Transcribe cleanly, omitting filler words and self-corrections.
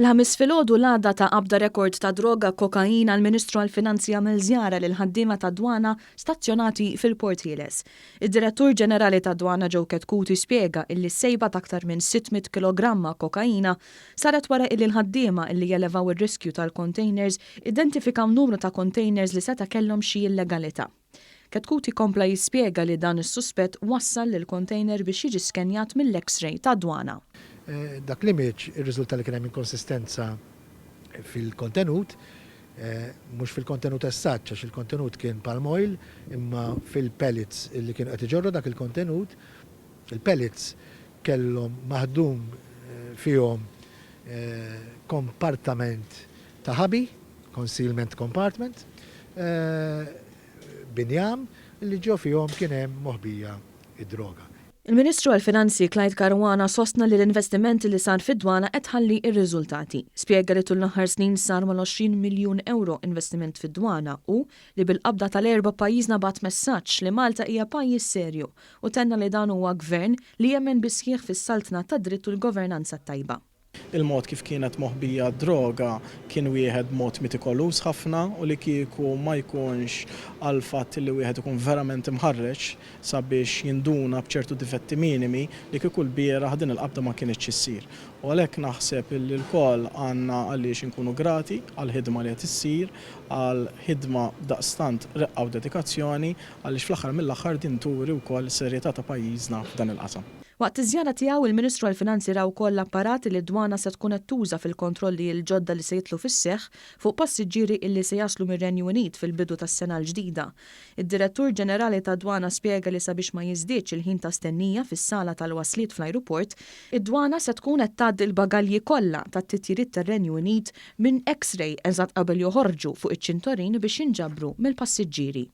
Il-Ħamis filgħodu l-għada ta' qabda rekord ta' droga kokaina l-Ministru għall-Finanzi għamel żjara lil ħaddiema tad-dwana stazzjonati fil-Port Ħieles. Id-Direttur Ġenerali tad-Dwana Joe Chetcuti spjega illi s-sejba ta' aktar minn 600 kilogramma kokaina saret wara illi l-ħaddiema illi jelevaw ir-riskju tal-containers identifikaw numru ta' containers li seta' kellhom xi illegalità. Chetcuti kompla jispjega li dan is-suspett wassal lill-container biex jiġi skenjat mill-X-ray tad-dwana. Dak l-image irriżulta li kien hemm inkonsistenza fil-kontenut, mhux fil-kontenut as such għax il-kontenut kien palm oil, imma fil-pellets li kienu qed iġorru dak il-kontenut. Il-pellets kellhom maħdum fihom kompartament ta' ħabi, concealment compartment, b'injam li ġo fihom kien hemm moħbija d-droga. Il-Ministru għall-Finanzi Clyde Caruana sostna li l-investiment li sar fid-dwana qed tħalli r-riżultati. Spjega li tul l-aħħar snin sar mal-20 miljun ewro investiment fid-dwana u li bil-qabda tal-Erbgħa pajjiżna bagħat messaġġ li Malta hija pajjiż serju u tenna li dan huwa gvern li jemmen bis-sħiħ fis-saltna tad-dritt u l-governanza t-tajba. Il-mod kif kienet moħbija d-droga kien wieħed b'mod mitikoluż ħafna u li kieku ma jkunx għall-fatt li wieħed ikun verament imħarreġ sabiex jinduna b'ċertu difetti minimi li kieku lbieraħ din il-qabda ma kinitx issir. U għalhekk naħseb li lkoll għandna għaliex inkunu grati għall-ħidma li qed issir, għal ħidma b'daqstant reqqa u dedikazzjoni għaliex fl-aħħar mill-aħħar din turi wkoll is-serjetà ta' pajjiżna f'dan il-qasam. Waqt iż-żjara tiegħu, il-Ministru għall-Finanzi ra wkoll l-apparat li d-Dwana se tkun qed tuża fil-kontrolli l-ġodda li se jidħlu fis-seħħ fuq passiġġieri illi se jaslu mir-Renju Unit fil-bidu tas-sena l-ġdida. Id-Direttur Ġenerali tad-Dwana spjega li sabiex ma jiżdiedx il-ħin ta' stennija fis-sala tal-wasliet fl-ajruport, id-Dwana se tkun qed tgħaddi l-bagalji kollha tat-titjiriet tar-Renju Unit minn X-ray eżatt qabel joħorġu fuq iċ-ċintorin biex jinġabru mill-passiġġieri.